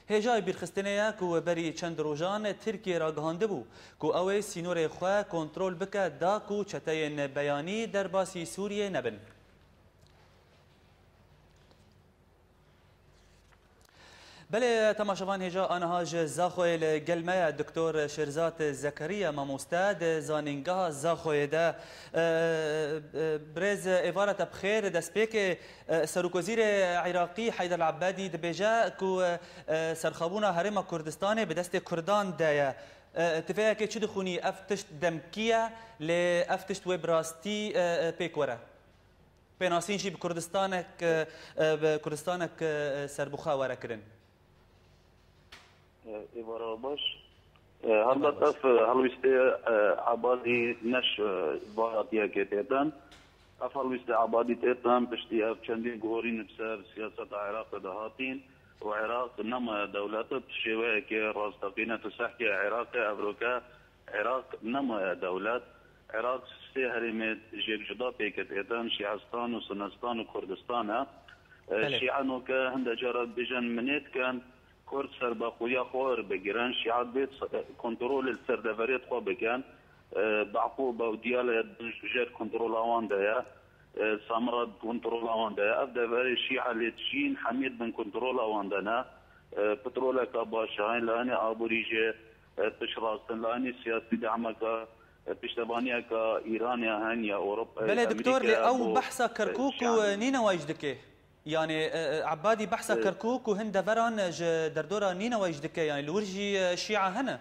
Hêjayê bîrxistinê ye ku berî çend rojan Tirkiye ragihandibû ku ew ê sînorê xwe kontrol bike da ku çeteyên beyanî derbasî Sûriyê nebin. Belê, temaşevan, hêja aniha ji Zaxoyê li gel me ye, Doktor Şêrzad Zekeriya, mamoste di Zanîngeha Zaxoyê de. E, e, birêz, êvara te bi xêr, destpêkê, e, Serokwezîrê Iraqî Heyder Ebedî dibêje ku, e, serxwebûna Herêma Kurdistanê bi destê Kurdan de ye. E, tu vê yekê çi dixwînî? Ev tişt demkî ye, lê ev tişt wê bi rastî, e, e, pêk were? Pênasîn jî bi Kurdistanek, e, e, bi Kurdistanek, e, serbixwe were kirin. E, êvara baş. E, helbet ev, e, helwîstê, e, Ebadî neş, e, vaya diyekê têtin. Ev helwîstê Ebadî têtin, piştî ev çendîn guhorîn bi ser siyaseta Iraqê de hatîn û Iraq nemaye dewlet bi şêweyekê rasteqîne tu sehkê Iraqê evroke Iraq nemaye dewlet. Iraq sê herêmê jêk cuda pêk têtin, Şiistan û Sunistan û Kurdistan e. E, Belê. Şîe noke hinde cara dibêjin minê dikin, Kurd serbexweya xwe werbigirin, Şîe dibê s-, kontrolê li ser deverê xwe bikin. E, Baqû, Bawdiyale jêr kontrola wan de ye. E, Samira kontrola wan de ye. Ev deverê Şîe lê dijîn hemî di bin kontrola wan de ne. E, petroleka baş e, layanê aborî jê, e, piştrast in, layanê siyasî dehmeka, e, piştevaniyeka Îranê hene ya Ewropayê, Belê, Doktor, lê Amerîkaya ew bo, behsa e, Kerkûk û, Şîe e, Nînewayê jî dike. Yani, e, e, Ebadî behsa Kerkûk û hin deveran ji derdora Nîneweyê jî dike, yani li wir jî, e, Şîa hene?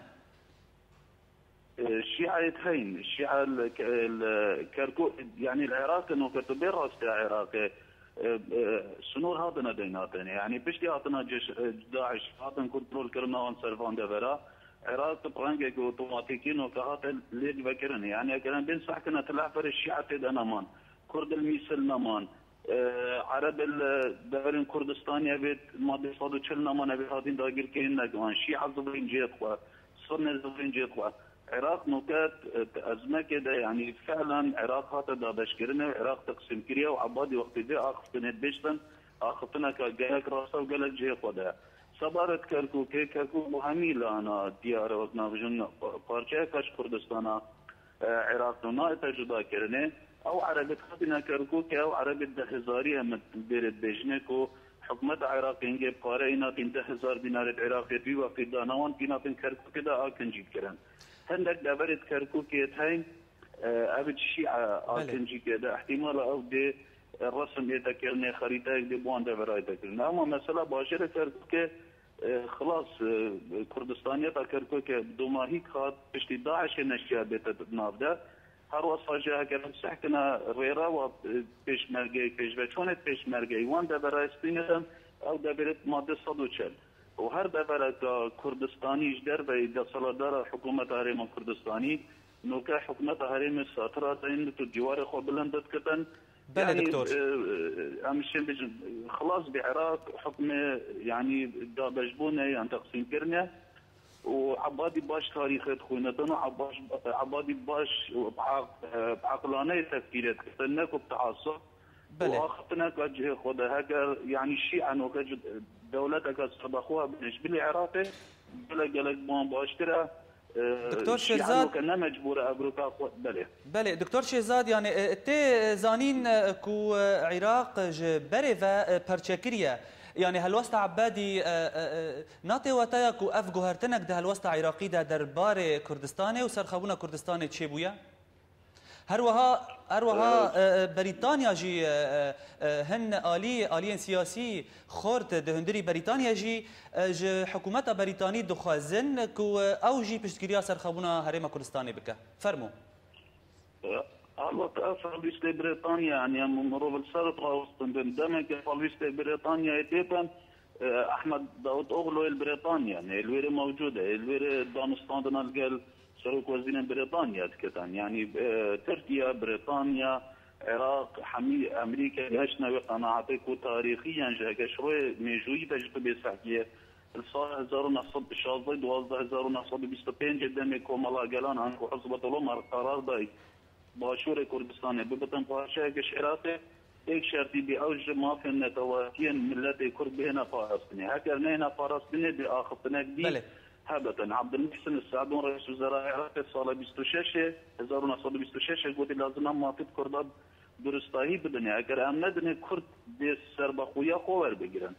E, Şîayê heyn, Şîa li Ke-, li Kerkûk, yani li Iraqê noke tu bê rastiya Iraqê, e, e, sinor hatine deynatin. Yani piştî hatina ceş-, e, DAIŞ hatin kontrol kirina wan ser van devera. Iraq bi rengekî otomatîkî noke hate lêk vekirin. Yani eger em bên sehkine tu lehberê Şîa tê de neman. Kurd li Mîsil neman. E, Ereb li deverên Kurdistanê evê madde sed û çil neman evê hatin dagirkirîn negihan. Şîa zivirîn cihê xwe. Sunne zivirîn cihê xwe. Iraq noke, e, ezmekê de, yani fiilen Iraq hate dabeşkirinê û Iraq teqsîmkiriye û Ebadî wextê vê axiftinê dibêjtin, axiftineke gelek rast e û gelek cihê xwe de ye. Seba re di Kerkûkê, Kerkûk bo hemî lana diyar e, wek navijin parçeyeke ji Kurdistana, e, Iraq û nayête cudakirinê. Ew erebê hatine Kerkûkê, ew erebê deh hezarî ye min bêrê dibêjinê ku hikûmeta Iraqê hingê pare înatin deh hezar dînarê di Iraqê di wî wextî dane wan, tînatin Kerkûkê de akincî dikirin. Hindek deverê di Kerkûkê heyî, e, ev şî, e, Belê. akincîkê de ihtimala ew dê, e, resim ête kirinê, xerîteyek dê bi wan deverayê de kirin. Ama mesela bajêrê Kerkûkê, e, xilas, e, Kurdistaniyeta Kerkûkê domahîk hat, piştî DAIŞê neştiya bête di nav de. Her wesa jî heger em sehkine rêrewa, e, pêşmergeyê, pêşveçûnê pêşmergeyê wan deverayê stînê de, ew deverê madde sed û çil. Û her devereka Kurdistanî ji derveyî desthilatdara hikûmeta Herêma Kurdistanî, noke hikûmeta herêmê satira deynin û dîwarê xwe bilind dikitin. Belê, Yani, doktor. e, e, em şên bijin, xilas bi Iraq hukmê, yani, dabeşbûnê yan teqsîmkirinê û Ebadî baş tarîxê dixwînitin û Ebbaş-, Ebadî baş û bi aq-, e, bi aqlaneyê tefkîrê dikitin, ne ku bi teasub. Belê. Û axiftineka cihê xwe de, heger, yani, şî enoke ci-, dewleteke serbexwe bine ji bilî Iraqê, gelek, gelek bi wan baştir e. E, Doktor şî Şêrzad, enoke ne mecbûr e evroka xwe, belê. Belê, Doktor Şêrzad, yani, e, tê zanîn, e, ku, e, Iraq ji berê ve, e, perçekiriye. Yani, helwesta Ebadî, e, e, e, natê wateya ku ev guhertinek di helwesta Iraqî de derbarê Kurdistanê û serxwebûna Kurdistanê çêbûye? Her wiha, her wiha, e, e, Berîtanya jî, e, e, e, hin alî, aliyên siyasî xort di hundirî Berîtanya jî, e, ji hikûmeta Berîtanî dixwazin ku, e, ew jî piştgiriya serxwebûna Herêma Kurdistanê bike. Fermo. E, Elbette, ev helwîstê Brêtanya, yani, em mirov li ser rawestin bin. Demeke helwîstê Brêtanyayê têtin, e, Ehmed Davutoglu li Brêtanya, yani, li wêrê mewcûd e, li wêrê danûstandina li gel Serokwezîrên Brêtanya dikitin. Yani, e, Tirkiye, Brêtanya, Iraq, hemî Amerîka gihiştine wê qenaetê ku tarîxiyen ji heke ji royê mêjûyî de jî tu bê sehkiyê, li sala hezar û neh sed û şazdeh, duwazdeh hezar û neh sed û bîst û pêncê demê Komala Gelan anku Hizbetullah mer qerar dayî Başûrê Kurdistanê bibitin parçeyeke ji Iraqê, êk şertî bî ew ji mafên netewatiyên miletê Kurd bihêne parastinê. Heger nehêne parastinê, dê axiftinek dî Belê. hebitin. Abdulmuhsin Sedûn, Reîs Wezera Iraqê, sala bîst û şeş ê, hezar û neh sed û bîst û şeş ê gotî, lazim e mafê Kurda duristahî bidinê. Eger em nedinê, Kurd dê serbexweya xwe werbigirin.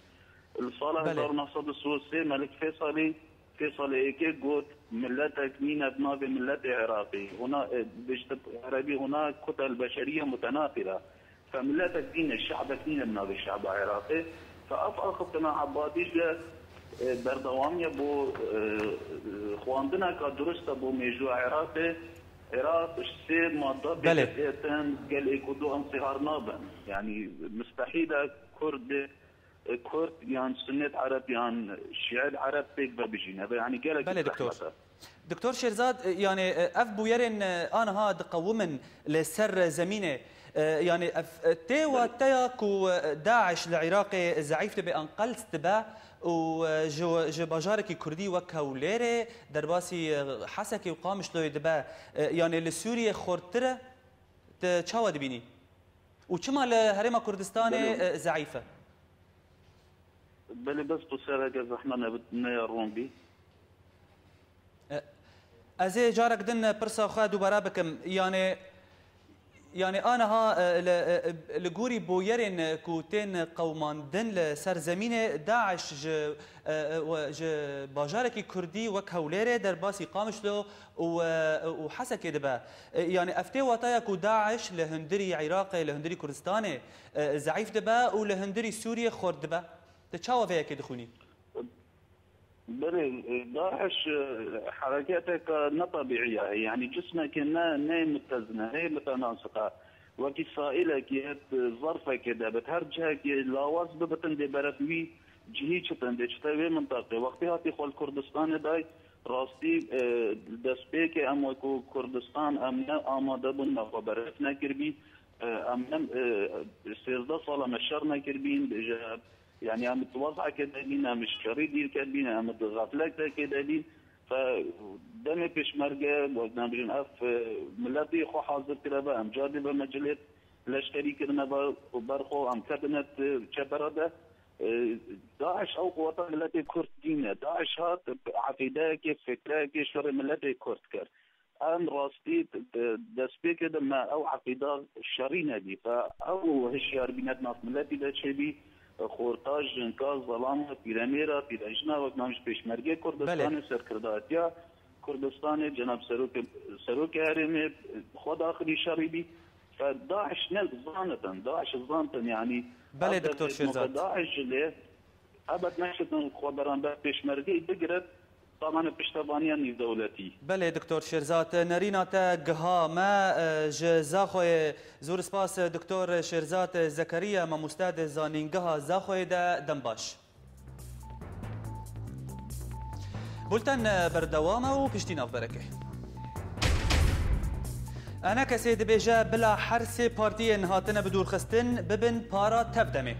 Li sala Belê. hezar û neh sed û sî û sê Melik Feysalî, Feysalê Êkê got, miletek nîne bi navê miletê Iraqî. Hûna, e, bêjte erebî, hûna kutel beşeriye mutenafira. Fe miletek nîne, şe'bek nîne bi navê şe'ba Iraqê. Fe ev axiftina Ebadî jî, e, berdewamiye bo, e, e, xwendineka durist e bo mêjûya Iraqê. Iraq ji sê madde Belê. pêk têtin, gelê ku du em sihar nabin. Yani mustehîl e Kurd, e, Kurd yan Sunnet Ereb yan Şiî Ereb pêk ve bijîne. Ve yani gelek Belê, doktor. zehmet e. Doktor Şêrzad, e, yani, e, ev bûyerên, e, aniha diqewimin li ser zemînê. E, yani, ev, e, tê Belê. wateya ku, e, DAIŞ li Iraqê zeîf dibe an qels dibe û, e, ji, ji bajarekî Kurdî wek Hewlêrê, derbasî, e, Hesekê û Qamişloyê dibe, e, yani li Sûriyê xurttir e, tu çawa dibînî? Û çima li Herêma Kurdistanê, Belê. e, zeîf e? Belê, bes tu sereke zehmet nebit, ne ya ron bî. E, ez ê carek din pirsa xwe dubare bikim. Yani, Yanî aniha, e, li, e, e, li gorî bûyerên, e, ku tên qewimandin li ser zemînê, DAIŞ ji, e, e, we, ji bajarekî kurdî wek Hewlêrê derbasî Qamişlo û, e, û Hesekê dibe. E, yanî ev tê wataya ku DAIŞ li hundirî Iraqê, li hundirî Kurdistanê, e, zeîf dibe û li hundirî Sûriyê xurt dibe. Tu çawa vê yekê dixwînî? Belê, DAIŞ, e, hereketeke ne tebîî ye. Yanî cismekê ne, ne mutezine, ne mutenasik e. Wekî saîlekê, e, zerfekê de bit. Her cihekê lawaz bibitin dê beref wî cihî çitin dê çite wê mintaqê. Wextê hatî xwe li Kurdistanê day, rastî, e, destpêkê em wekû Kurdistan em ne amade bûn me xwe beref nekiribî. E, em ne, e, sêzdeh sala me şer nekiribîn, ji Yanî em di wezekê de bîn, em ji şerî dîr ketbîn, em di xeflekekê de bîn. Fe demê pêşmerge, wek em bijin, ev, e, miletê xwe hazir kiribe, em cadê be mecilê leşkerî kirine be û ber xwe em ketine, e, çepera de. E, DAIŞ ew quweta miletê Kurd nîne. DAIŞ hat eqîdeyekê, fikrekê şerê miletê Kurd kir. Em rastî, e, destpêkê de me ew eqîda şerî nedî. Fe ew hişyarbînet nav miletî de çêbî, e, xorta, jinka, zelama, pîremêra, pîrejina, wek nam ji pêşmergê Kurdistanê, Belê. serkirdatiya Kurdistanê, cenab serokê, serokê herêmê, e, xwe daxilî şerî bî. Fe DAIŞ ne zanitin, DAIŞ zantin, yanî Belê, ev Doktor destpêk Şêrzad. DAIŞ ji lê Ebed neşitin xwe beramber pêşmergeyî bigirin, tamane piştevaniya nîvdewletî. Belê, Doktor Şêrzad, nerîna te giha me, e, ji Zaxoyê. Zor spas, Doktor Şêrzad Zekeriya, mamoste di zanîngeha Zaxoyê de. Dem baş. Bulten berdewam e û piştî navbereke. Enekesê dibêje bila her sê partiyên hatine bidûrxistin bibin para tev demê.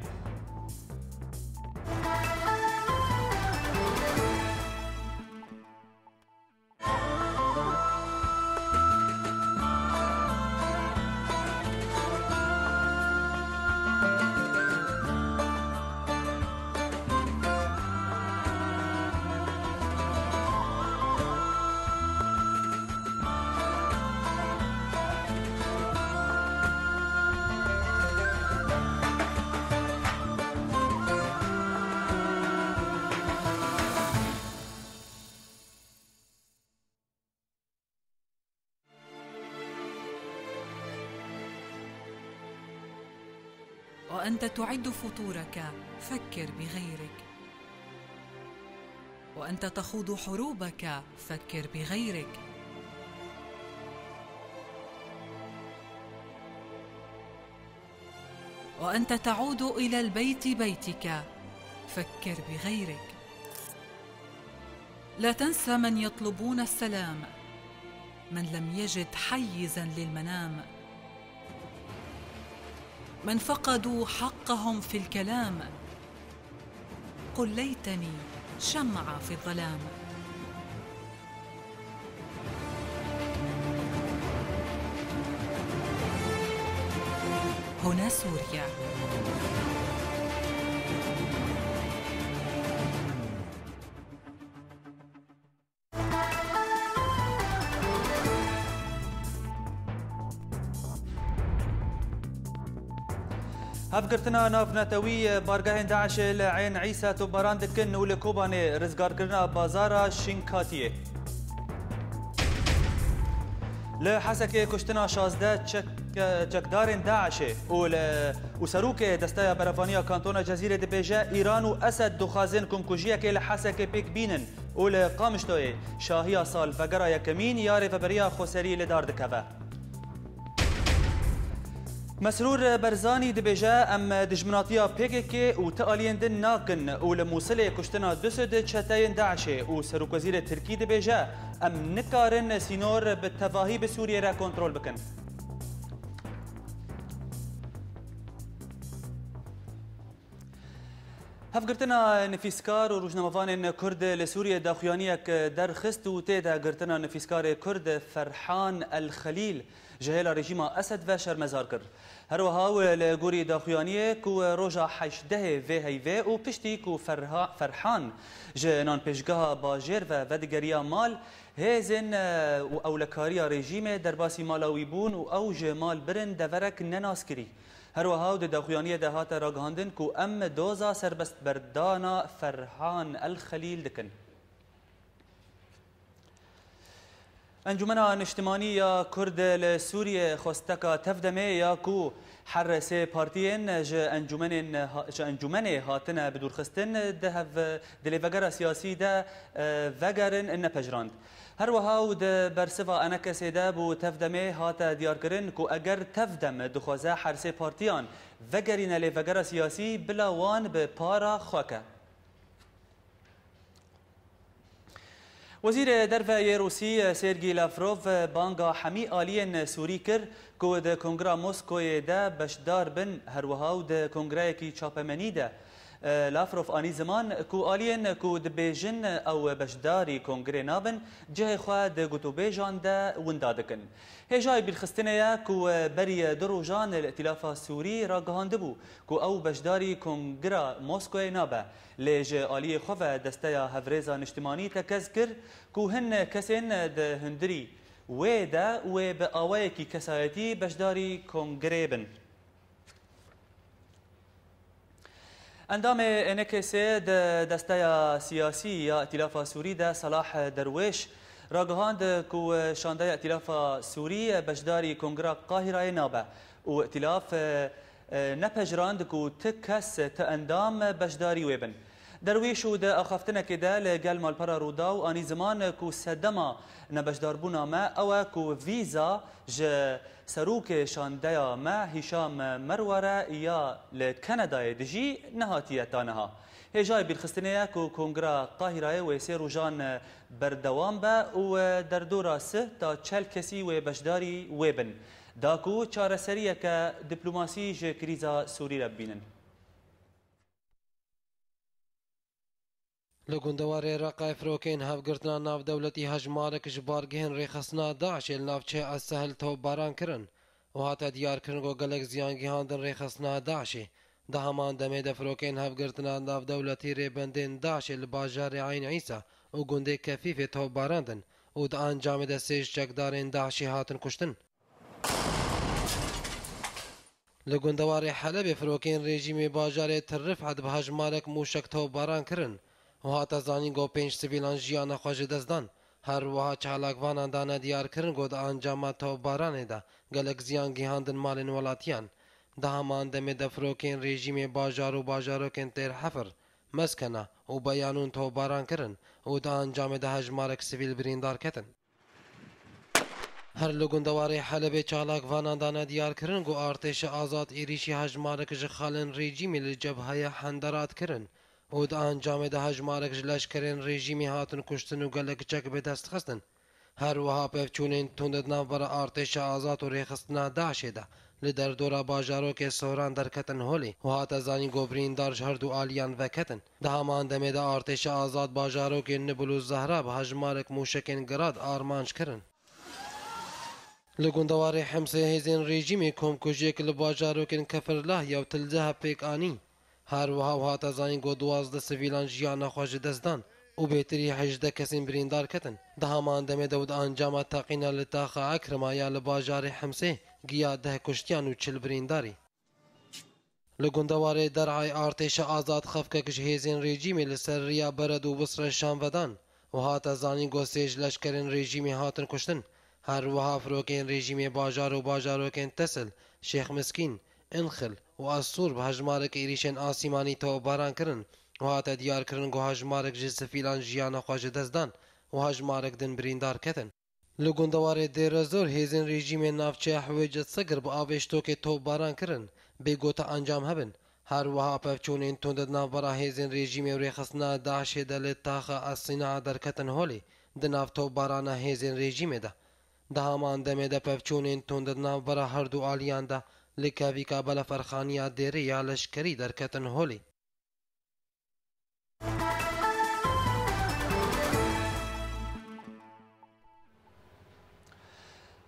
وأنت تعد فطورك، فكر بغيرك. وأنت تخوض حروبك، فكر بغيرك. وأنت تعود إلى البيت بيتك، فكر بغيرك. لا تنسى من يطلبون السلام، من لم يجد حيزا للمنام، من فقدوا حقهم في الكلام. قل ليتني شمعة في الظلام. هنا سوريا. Hevgirtina navnetewî bargehên DAIŞê li Ên Îsa topbaran dikin û li Kobanê rizgarkirina bazara Şinkatiyê. Li Hesekê kuştina şazdeh çek-, çekdarên DAIŞê û li, û serokê Desteya Berevaniya Kantona Cezîrê dibêje, Îran û Esed dixwazin komkujiyekê li Hesekê pêk bînin û li Qamişloyê şahiya salvegera yekemîn ya Rêveberiya Xweserî li dar dikeve. Mesrûr Barzanî dibêje, em dijminatiya P K K û ti aliyên din nakin û li Mûsilê kuştina du sed çeteyên DAIŞê û Serokwezîrê Tirkî dibêje, em nikarin sînor bi tevahî bi Sûriyê re kontrol bikin. Hevgirtina nivîskar û rojnamevanên Kurd li Sûriyê daxuyaniyek derxist û tê de girtina nivîskarê Kurd Ferhan El Xelîl ji hêla rejîma Esed ve şermezar kir. Her wiha wê li gorî daxuyaniyê ku roja heştehê vê heyvê û piştî ku Ferha-, Ferhan ji nanpêşgeha bajêr ve vedigeriya mal, hêzên, e, û ewlekariya rejîmê derbasî mala wî bûn û ew ji mal birin deverek nenaskirî. Her wiha û di daxuyaniyê de hate ragihandin ku em doza serbestberdana Ferhan El Xelîl dikin. Encûmena Niştimanî ya Kurd li Sûriyê xwesteka tevdemê ya ku her sê partiyên ji encûmenên ha-, ji encûmenê hatine bidûrxistin di hev, di lêvegera siyasî de, e, vegerin nepejirand. Her wiha û di bersiva enekesê de bo tevdemê hate diyarkirin ku eger tevdem dixwaze her sê partiyan vegerîne lêvegera siyasî, bila wan bi para xwe ke. Wezîrê Derve yê Rûsî, Sergî Lavrov, banga hemî aliyên Sûrî kir ku di Kongra Moskoyê de beşdar bin, her wiha û di kongreyekî çapemenî de, Lavrov anî ziman ku aliyên ku dibêjin ew beşdarî kongrê nabin, cihê xwe di gotûbêjan de winda dikin. Hêjayî bîrxistinê ye ku berî du rojan li Îtîlafa Sûrî ragihandibû ku ew beşdarî kongra Moskoyê nabe. Lê ji aliyê xwe ve Desteya Hevrêza Niştimanî tekez kir ku hin kesên di hundirî wê de wê bi awayekî kesayetî beşdarî kongrê bin. Endamê N K S di desteya siyasî ya Îtîlafa Sûrî de Salah Derwêş ragihand ku şandeya Îtîlafa Sûrî beşdarî Kongra Qahîrayê nabe û Îtîlaf, e, e, nepejirand ku ti kes, ti endam beşdarî wê bin. Derwîş û di axaftinekê de li gel malpera Rûdaw anî ziman ku sedema nebeşdarbûna me ew e ku vîza ji serokê şandeya me Hîşam Merware ya li Kenedayê dijî nehatiye ta niha. Hêjayî bîrxistinê ye ku Kongra Qahîrayê wê sê rojan berdewam be û derdora sih ta çel kesî wê beşdarî wê bin. Da ku çareseriyeke diplomasî ji krîza Sûrî re bibînin. Li gundewarê Reqayê firokeyên hevgirtina navdewletî hejmarek ji bargehên rêxistina DAIŞê li navçeya Esehil topbaran kirin û hate diyarkirin ku gelek ziyan gihandin rêxistina DAIŞê. Di heman demê de firokeyên hevgirtina navdewletî rêbendên DAIŞê li bajarê Eyn Îsa û gundê Kefîfê topbarandin û di encamê de sê ji çekdarên DAIŞê hatin kuştin. Li gundewarê Helebê firokeyên rejîmê bajarê Tir Rifet bi hejmarek mûşek topbaran kirin û hate zanîn ku pênc sivîlan jiyana xwe ji dest dan. Her wiha çalakvanan dane diyarkirin ku di encama topbaranê de gelek ziyan gihandin malên welatiyan. Di heman demê de firokeyên rejîmê bajar û bajarokên Têr Hefir, Meskena û Beyanûn topbaran kirin û di encamê de hejmarek sivîl birîndar ketin. Her li gundewarê Helebê çalakvanan dane diyarkirin ku artêşa azad êrîşî hejmarek ji xalên rejîmê li cebheya Henderat kirin û di encamê de hejmarek ji leşkerên rejîmê hatin kuştin û gelek çek bi dest xistin. Her wiha pevçûnên tund di navbera artêşa azad û rêxistina DAIŞê de li derdora bajarokê Soran derketin holê û hate zanîn ku birîndar ji her du aliyan veketin. Di heman demê de artêşa azad bajarokên Nibul û Zehra bi hejmarek mûşekên Grad armanc kirin. Li gundewarê Himsê hêzên rejîmê komkujiyek li bajarokên Kefirlah ya û Til Zeheb pêk anî. Her wiha û hate zanîn ku duwazdeh sivîlan jiyana xwe ji dest dan û bêtirî hejdeh kesên birîndar ketin. Di heman demê de û di encama teqîna li taxa Ekrima ya li bajarê Himsê giya deh kuştiyan û çil birîndarî. Li gundewarê Der'ay artêşa azad xefkek ji hêzên rejîmê li ser riya Bered û Bisre şan vedan û hate zanîn ku sê ji leşkerên rejîmê hatin kuştin. Her wiha firokeyên rejîmê bajar û bajarokên Tesil, Şêx Miskîn, Înxil û Asûr bi hejmarek êrîşên asîmanî topbaran kirin û hate diyarkirin ku hejmarek ji sivîlan jiyana xwe ji dest dan û hejmarek din birîndar ketin. Li gundewarê Dêrezor hêzên rejîmê navçeya Hewêce Sigir bi avêştokê topbaran kirin, bê ku ti encam hebin. Her wiha pevçûnên tund di navbera hêzên rejîmê û rêxistina DAIŞê de li taxa Esîna derketin holê, di nav topbarana hêzên rejîmê de. Di heman demê de pevçûnên tund di navbera her du aliyan de li kevîka beleferxaniya dêrê ya leşkerî derketin holê.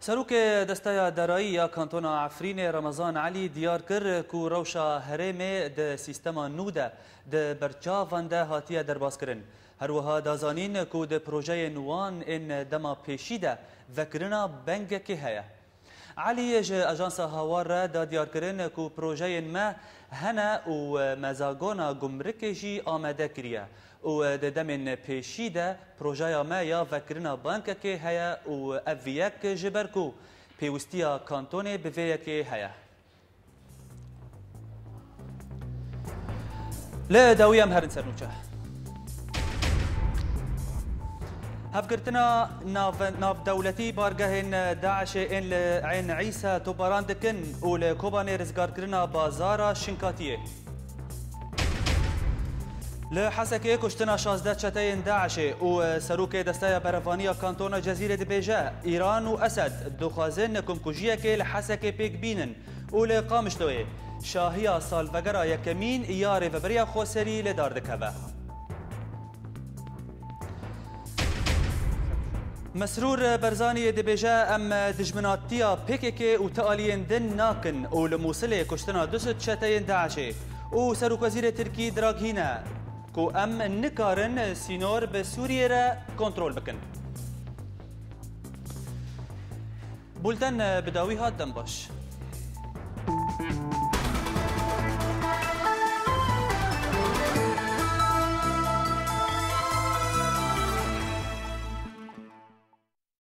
Serokê Desteya Darayî ya Kantona Efrînê Remezan Elî diyar kir ku rewşa herêmê di sîstema nû de di berçavan de hatiye derbaskirin. Her wiha da zanîn ku di projeyên wan ên dema pêşî de vekirina bengekê heye. Elî ji Ajansa Hawar re da diyarkirin ku projeyên me hene û me zagona gumrikê jî amade kiriye û di demên pêşî de projeya me ya vekirina bankekê heye û ev yek ji ber ku pêwistiya kantonê bi vê yekê heye. Li dawî em herin ser nûçe. Hevgirtina nav-, navdewletî bargehên DAIŞê ên li Eyn Îsa toparan dikin û li Kobanê rizgarkirina bazara Şinkatiyê. Li Hesekê kuştina şazdeh çeteyên DAIŞê û serokê Desteya Berevaniya Kantona Cezîrê dibêje, Îran û Esed dixwazin komkujiyekê li Hesekê pêk bînin û li Qamişloyê şahiya salvegera yekemîn ya Rêveberiya Xweserî li dar dikeve. Mesrûr Barzanî dibêje, em dijminatiya P K K û ti aliyên din nakin û li Mûsilê kuştina du sed çeteyên DAIŞê û Serokwezîrê Tirkî diraghîne ku em nikarin sînor bi Sûriyê re kontrol bikin. Bulten bi dawî hat, dem baş.